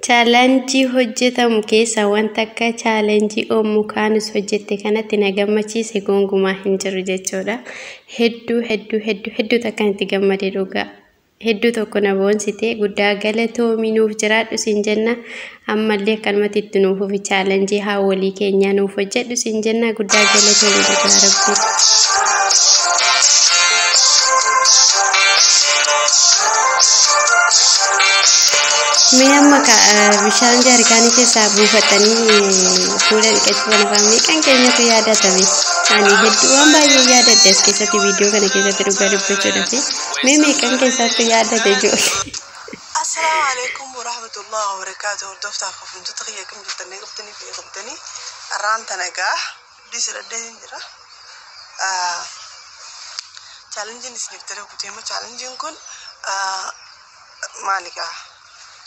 Challenge hojjetamu keessaa wanta akka challenge Ummu Kaanus hojjette kanatti na gammachiise gonkumaa hin jiru jechuudha. Hedduu hedduu hedduu hedduu takkan itti gammade dhugaa. Hedduu tokko na boonsite, guddaa galatoomii, nuuf jiraadhu siin jenna. Ammallee akkanumatti itti nuuf fufi, challenge haawwolii keenyaa nuuf hojjedhu siin jenna, guddaa galatoomii dhugaa rabbi. Mee amma bishaan jaarkaanii keessaa buufatanii fuula dhiqachuu kana fa'aa meeqan keenyatu yaadatame? Ani hedduu waan baay'ee yaadadhe as keessatti, viidiyoo kana keessatti, dhugaa dubbachuudhaaf. Mee meeqan keessatti yaadate ijoollee? Assalaamu alaikum warahmatullahi wabarakatuh. Hordoftaaf hordoftoota kiyya, kam jirtanii? Qabdanii fi qabdanii arraan tana egaa dii sidhadhee jira. Challengeiin isiniif dalagu deema. Challengeiin kun maali gaa?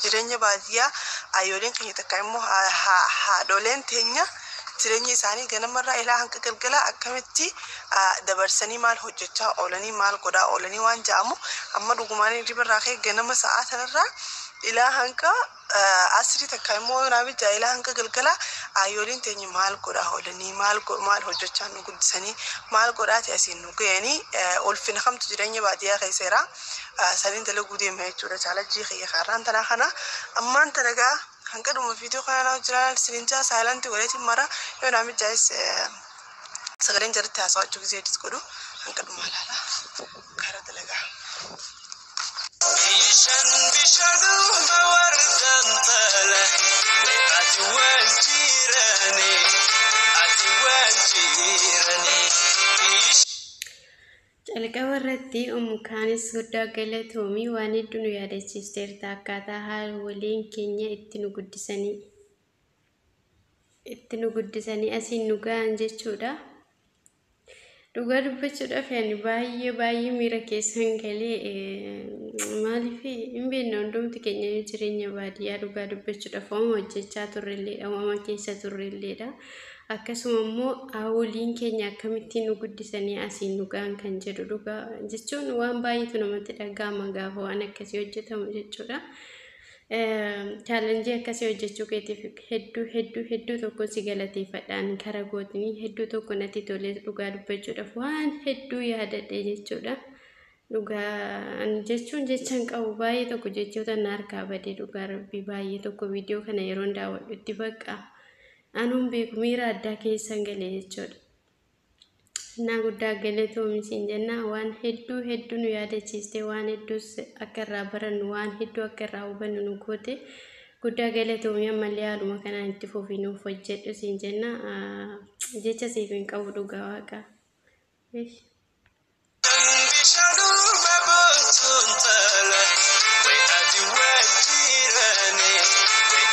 Jireenya baadiyyaa ayyooleen keenya takka immoo haadholeen teenya jireenya isaanii ganamarraa ilaa hanga galgalaa akkamitti dabarsanii, maal hojjechaa oolanii, maal godhaa oolanii waan jedhamu, amma dhugumaan hirribarraa ka'e ganama sa'aa sanarraa ilaa hanga asrii takka immoo naamichaa ilaa hanga galgalaa ayyooleen teenya maal godhaa oolanii, maal maal hojjechaa nu guddisanii, maal godhaati asiin nu ga'anii, ulfina kamtu jireenya baadiyyaa keessa jira, saniin dalaguu deema jechuudha. Challenge kiyya kaarraan tanaa kana ammaan tana gaa hanga dhuma viidiyoo kana naa jira siniin jaa. Silent godheetiin mara yoo naamichaas sagaleen jalatti haasawachuu gisee edit godhu hanga dhuma ilaala karaa dalagaa. Bishaan bishaanuma warqaan tala ati waan jirani ati waan jirani. Calqaba irratti Ummu Kaanis guddaa galatoomii, waan hedduu nu yaadachiisteerta, akkaataa haawwoliin keenya itti nu guddisanii asiin nu ga'an jechuudha. Dhugaa dubbachuudhaaf ani baay'ee baay'ee miira keessan galee. Maaliif hin beekne, hundumti keenya jireenya baadiyyaa dhugaa dubbachuudhaaf waama hojjechaa turrelleedha, waama keessa turrelleedha. Akkasuma immoo haawwoliin keenya akkamittiin nu guddisanii asiin nu ga'an kan jedhu, dhugaa jechuun waan baay'eetu namatti dhaga'ama gaafa waan akkasii hojjetamu jechuudha. Challenge akkasii hojjechuu keetiif hedduu hedduu hedduu tokko si galateeffadhaan karaa gootinii hedduu tokko natti tolee, dhugaa dubbachuudhaaf waan hedduu yaadadhe jechuudha. Dhugaa jechuun jecha hin qabu, baay'ee tokko jechoota na harkaa badee, dhugaa rabbii baay'ee tokko viidiyoo kana yeroon daawwadhutti bakka anuun beeku miira addaa keessan galee jechuudha. Innaa guddaa galatoomi siin jenna, waan hedduu hedduu nu yaadachiiste, waan hedduus akka irraa barannu, waan hedduu akka irraa hubannu nu goote, guddaa galatoomi. Ammallee haaluma kanaan itti fufii nuuf hojjedhu siin jenna. Jecha siif hin qabu dhugaa waaqa. Bishaanuma boontuun tala ati waan jirani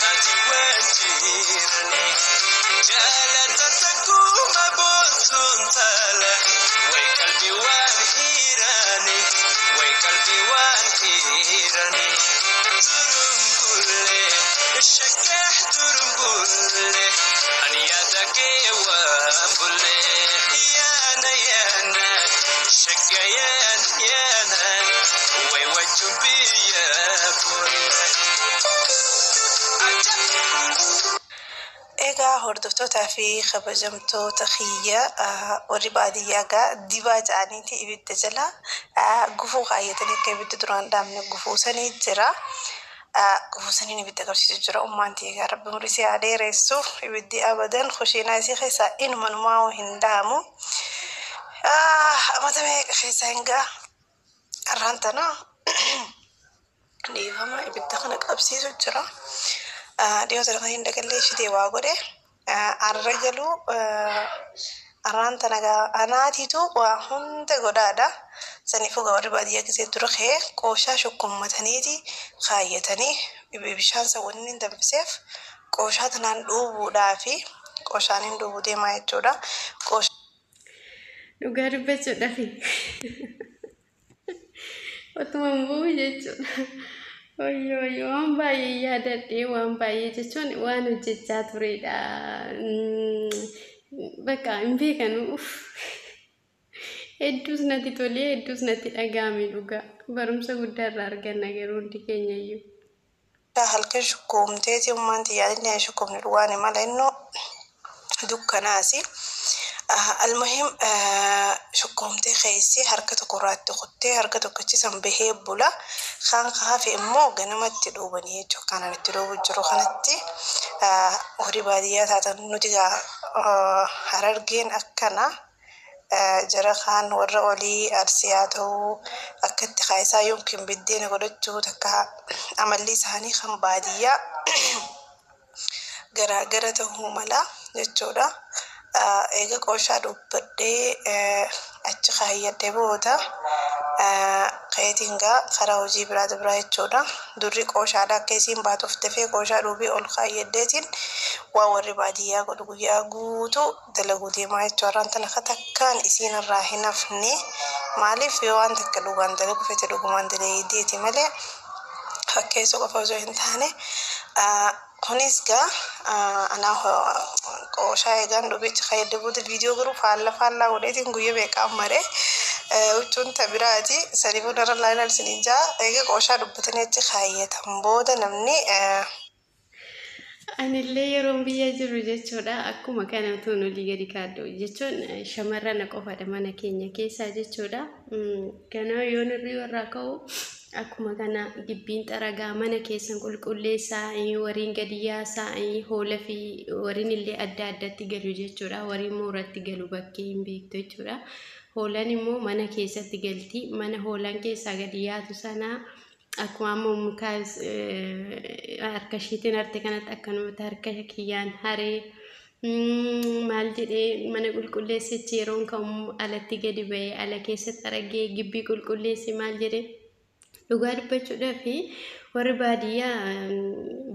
ati waan jirani jaalata takkuma boontuun tala way qalbii waan hiirani way qalbii waan hiirani turumbulle shakkee turumbulle ani yaada kee waan bulle yaana yaana shakka yaana yaana way wajjin biyya bulle. Egaa hordoftootaa fi kabajamtoota kiyya, warri baadiyyaa gaa dibaa ja'aniiti ibidda jala gufuu kaayyatanii akka ibidda duraan dhaabne gufuu sanii jira. Gufuu saniin ibidda qabsiisu jira. Ummaan egaa rabbi umurii si haa dheeressu, ibiddi abadan kushiinaa isii keessaa inumanumaa hin dhaamu. Amata meeqa keessaa hin gaa har'aan tana dhiifama ibidda kana qabsiisu jira. Dhiyoo sana kan hin dagallee ishitee waa godhe arra galuu arraan tana gaa anaatiitu waa hunda godhaadha. Saniifuu gaa warri baadiyyaa keessatti dura ka'ee qooshaa shukkummataniiti kaayyatanii bishaan san wanni hin danfiseef qooshaa tanaan dhuubuudhaa fi qooshaan hin dhuubuu deemaa jechuudha. Dhugaa dubbachuudhaaf otuma bu'u jechuudha. Wayyoo wayyoo, waan baay'ee yaadadhe, waan baay'ee jechuun waan hojjechaa turedha. Bakka hin beekanu. Hedduus natti tolee, hedduus natti dhaga'ame dhugaa. Barumsa guddaa irraa arganna garuu hundi keenya iyyuu. Halkan shukkuumteeti ummaan xiyyaadillee shukkuumni dhugaan mala innoo dukkanaasi. Almuhim shukkuumtee keessi harka tokko irraatti kuttee harka tokkichi san bahee bula. Kaan hafe immoo ganamatti dhuubanii jechuudha. Kanaan itti dhuubu jiru kanatti horii baadiyyaa taatan nuti Harargeen akkana. Jara kaan warra olii Arsii haa ta'uu akka itti kaayisaa yookiin biddeena godhachuu takka amalli isaanii kan baadiyyaa garaagara ta'uu mala jechuudha. Eega qooshaa dubbadhee achi kaayyadhee booda keetiin gaa karaa hojii biraati biraa jechuudha. Durri qooshaadha akka isiin baatuuf dafee qooshaa dhuubii ol kaayyadheetiin waa warri baadiyyaa godhu guyyaa guutuu dalaguu deemaa jechuudha. Har'aan tana takkaan isiin irraa hin hafne, maaliif yoo waan takka dhugaan dalagu fete dhugumaan dalagideeti malee fakkeessuu qofa osoo hin taane. Kunis gaa anaa qooshaa eegaan dhubicha kaayyadde booda viidiyoo garuu faalla faallaa godheetiin guyyaa beekaan maree huccuun tabiraati sanii booda irra laalaa isiniin jaa. Eega qooshaa dubbatanii achi kaayyatan booda namni. Anillee yeroon biyya jiru jechuudha, akkuma kana utuun olii gadi kaaddu jechuun shamarran qofaadha mana keenya keessaa jechuudha. Ganama yoon hirriba irraa ka'u akkuma kana gibbiin xaragaa, mana keessan qulqulleessaa, wariin gadi yaasaa, hoolaa fi wariin illee adda addatti galu jechuudha. Wariin mooratti galu bakkee hin beektu jechuudha. Hoolaan immoo mana keessatti galti. Mana hoolaan keessaa gadi yaatu sanaa akkuma amma muka harka ishiitiin harte kanatti akkanumatti harka kiyyaan haree maal jedhee mana qulqulleessichi yeroon ka'u alatti gadi ba'ee ala keessatti argee gibbii qulqulleessi maal jedhee. Dhugaa dubbachuudhaaf warri baadiyyaa,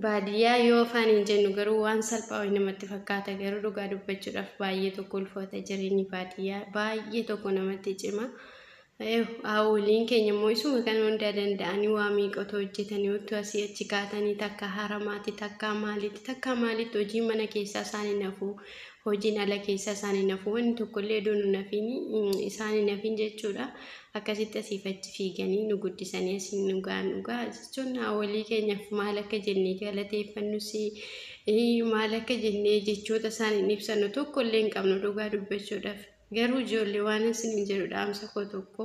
baadiyyaa yoo afaan hin jennu garuu waan salphaa wayii namatti fakkaata, garuu dhugaa dubbachuudhaaf baay'ee tokko ulfaata. Jireenyi baadiyyaa baay'ee tokko namatti cima. Haawwoliin keenya immoo isuma kana hundaa danda'anii waa meeqatu hojjetanii utuu asii achi kaatanii takka haramaatti, takka maalitti, takka maalitti, hojii mana keessaa isaan hin hafu, hojiin ala keessaa isaan hin hafu, wanni tokkollee iddoo nu nafiin isaan hin hafin jechuudha. Akkasitti asiif achi fiiganii nu guddisanii asiin nu ga'an. Dhugaa jechuun haawwolii keenyaaf maal akka jennee galateeffannus, maal akka jennee jechoota isaan hin ibsannu tokkollee hin qabnu dhugaa dubbachuudhaaf. Garuu ijoollee, waan isin jedhu dhaamsa koo tokko,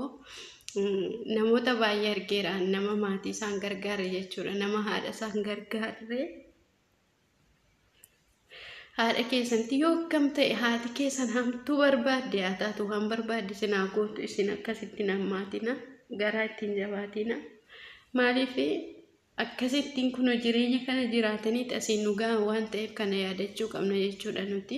namoota baay'ee argeera, nama maatii isaan gargaare jechuudha, nama haadha isaan gargaarre. Haadha keessanitti yoo akkam ta'e, haati keessan hamtuu barbaadde haa taatu, waan barbaadde isin haa gootu, isin akkasitti hammaatina, garaa ittiin jabaatina. Maaliif akkasittiin kun jireenya kana jiraatanii asiin nu gahan waan ta'eef kana yaadachuu qabna jechuudha nuti.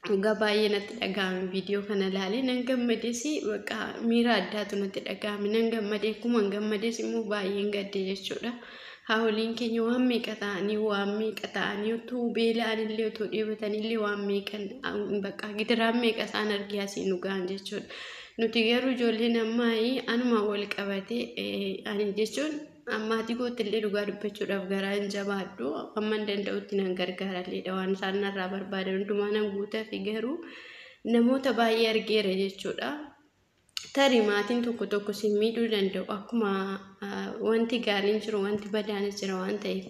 Dhugaa baay'ee natti dhaga'ame viidiyoo kana ilaalee. Nan gammades, bakka miira addaatu natti dhaga'ame. Nan gammadee, akkuma gammades immoo baay'een gadde jechuudha. Haawwoliin keenya waan meeqa ta'anii, waan meeqa ta'anii, utuu beela'anillee, utuu dheebotanillee, waan meeqan bakka gidiraan meeqa isaan argee asiin nu gahan jechuudha. Nuti garuu ijoolleen ammaa anuma wal qabatee ani jechuun ammaatii kootti illee dhugaa dubbachuudhaaf garaa hin jabaadhu, amma hin danda'utti nan gargaaralleedha, waan isaan narraa barbaadan hundumaa nan guutaa fi garuu namoota baay'ee argeera jechuudha. Tarii maatiin tokko tokko si miidhuu danda'u, akkuma wanti gaariin jiru wanti badaanis jira waan ta'eef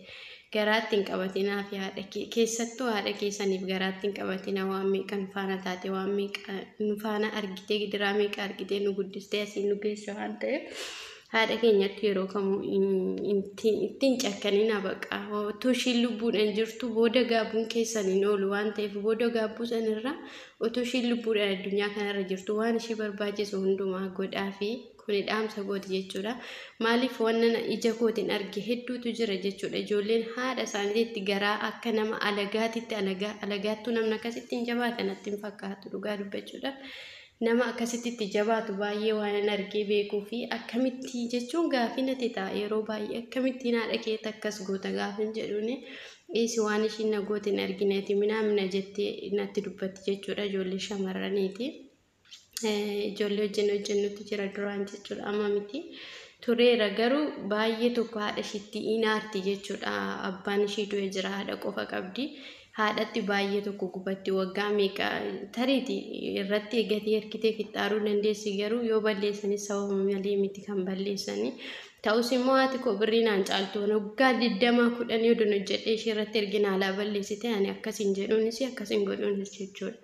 garaatti hin qabatinaa fi haadha keessattuu haadha keessaniif garaatti hin qabatinaa. Waan meeqa nu faana taate, waan meeqa nu faana argitee, gidiraa meeqa argitee nu guddistee asiin nu geesse waan ta'eef haadha keenyatti yeroo kamuu ittiin cakkanina baqa. Otoo ishiin lubbuudhaan jirtu booda gaabbuun keessan hin oolu waan ta'eef, booda gaabbuu sanirra otoo ishiin lubbuudhaan addunyaa kanarra jirtu waan ishii barbaachisu hundumaa godhaa fi kuni dhaamsa kooti jechuudha. Maaliif wannan ija kootiin arge hedduutu jira jechuudha. Ijoolleen haadha isaaniitti garaa akka nama alagaatitti, alagaa alagaattuu namni akkasitti hin jabaatan natti hin fakkaatu dhugaa dubbachuudhaaf. Nama akkasitti itti jabaatu baay'ee waan hin argee beekuu fi akkamitti jechuun gaafii natti ta'a yeroo baay'ee, akkamittiin haadha keetti akkas goota gaafin jedhuuni, dhiisi waan ishiin na goote hin argineeti minaamina jettee natti dubbatti jechuudha ijoollee shamarraniiti. Ijoollee hojjennu hojjennutti jira duraan jechuudha, amma miti. Tureera garuu baay'ee tokko haadha ishiitti inaarti jechuudha. Abbaan ishii du'e jira, haadha qofa qabdi. Haadhatti baay'ee tokko gubatti waggaa meeqa tariiti irratti gatii harkitee fixaaruu dandeessi garuu yoo balleessanis sababa malee miti kan balleessanii. Ta'us immoo haati koo birrii naan caaltu waggaa 20 10 yoo hojjedhee ishee irratti ergina alaa balleessite ani akkasiin jedhuunis akkasiin godhuunis jechuudha.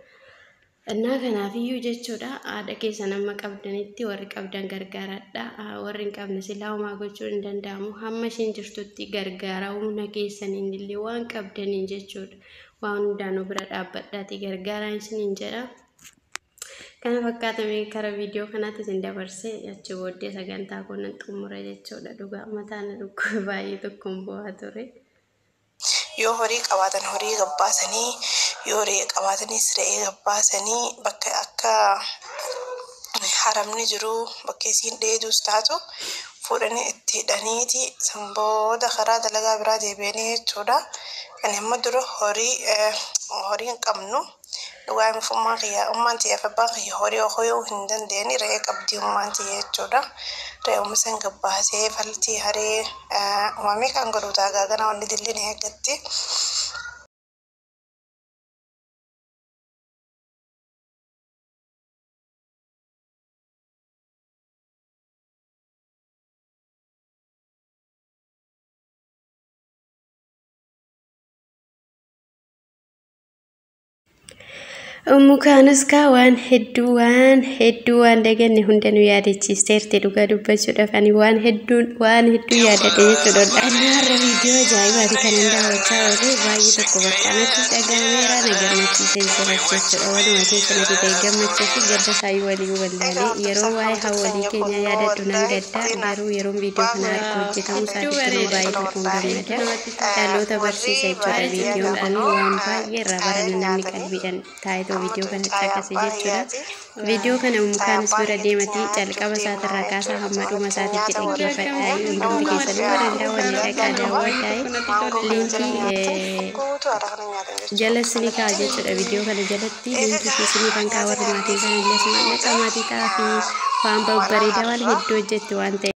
Innaa kanaafiyyuu jechuudha haadha keessan amma qabdanitti warri qabdan gargaaradha. Warri hin qabne silaa homaa gochuu hin danda'amu. Hamma isheen jirtutti gargaaraa humna keessaniin illee waan qabdaniin jechuudha. Waan hundaanuu bira dhaabbadhaati gargaaraa isiniin jedha. Kana fakkaatamee karaa viidiyoo kanaatti isin dabarsee achi booddee sagantaa koo nan xumura jechuudha. Dhugaa mataan dhukkube baay'ee tokkoon bu'aa ture. Yoo horii qabaatan horii gabbaasanii, yoo re'ee qabaatanis re'ee gabbaasanii bakka akka haramni jiru bakka isiin dheeduus taatu fuudhanii itti hidhaniiti san booda karaa dalagaa biraa deebi'anii jechuudha. Ani amma dura horii horii hin qabnu dhugaa himuuf ummaan kiyya ummaan tiyyaaf abbaan kiyya horii hoyuu hin dandeenye re'ee qabdi ummaan tiyya jechuudha. Re'uma san gabbaasee faltii haree uumamee kan godhu taagaa gana wanni dilli ni eeggatti. Mukaanis kaa waan hedduu waan daganne hunda nu yaadachiisteerti dhugaa dubbachuudhaaf ani waan hedduu yaadadhe jechuudha. Har'a viidiyoo ajaa'ibaati kan hin daawwachaa oole baay'ee tokko bakka natti dhaga'ameera na gammachiisee jira jechuudha. Walumaa keessa natti ta'e gammachuu fi gadda isaayyuu walii wallaalee yeroo waa'ee hawwalii keenya yaadadhu nan gadda garuu yeroon viidiyoo kana argu hojjetamu isaatiif immoo baay'ee tokkoon gammada. Dhaloota barsiisa jechuudha viidiyoon kun waan baay'ee irraa baranna namni qalbiidhaan taa'ee viidiyoo kana caqase jechuudha. Viidiyoo kana mukaanis bira deematii calqaba isaatirraa kaasaa hamma dhuma isaatitti dhaggeeffadhaa. Hundumti keessanuu warra daawwanne dhaqaa daawwadhaa. Liinkii jala isinii kaa'a jechuudha. Viidiyoo kana jalatti liinkii isinii kan kaa'a warri maatii isaanii illee maatii ta'aa fi waan babbareedaa waan hedduu hojjetti waan ta'eef.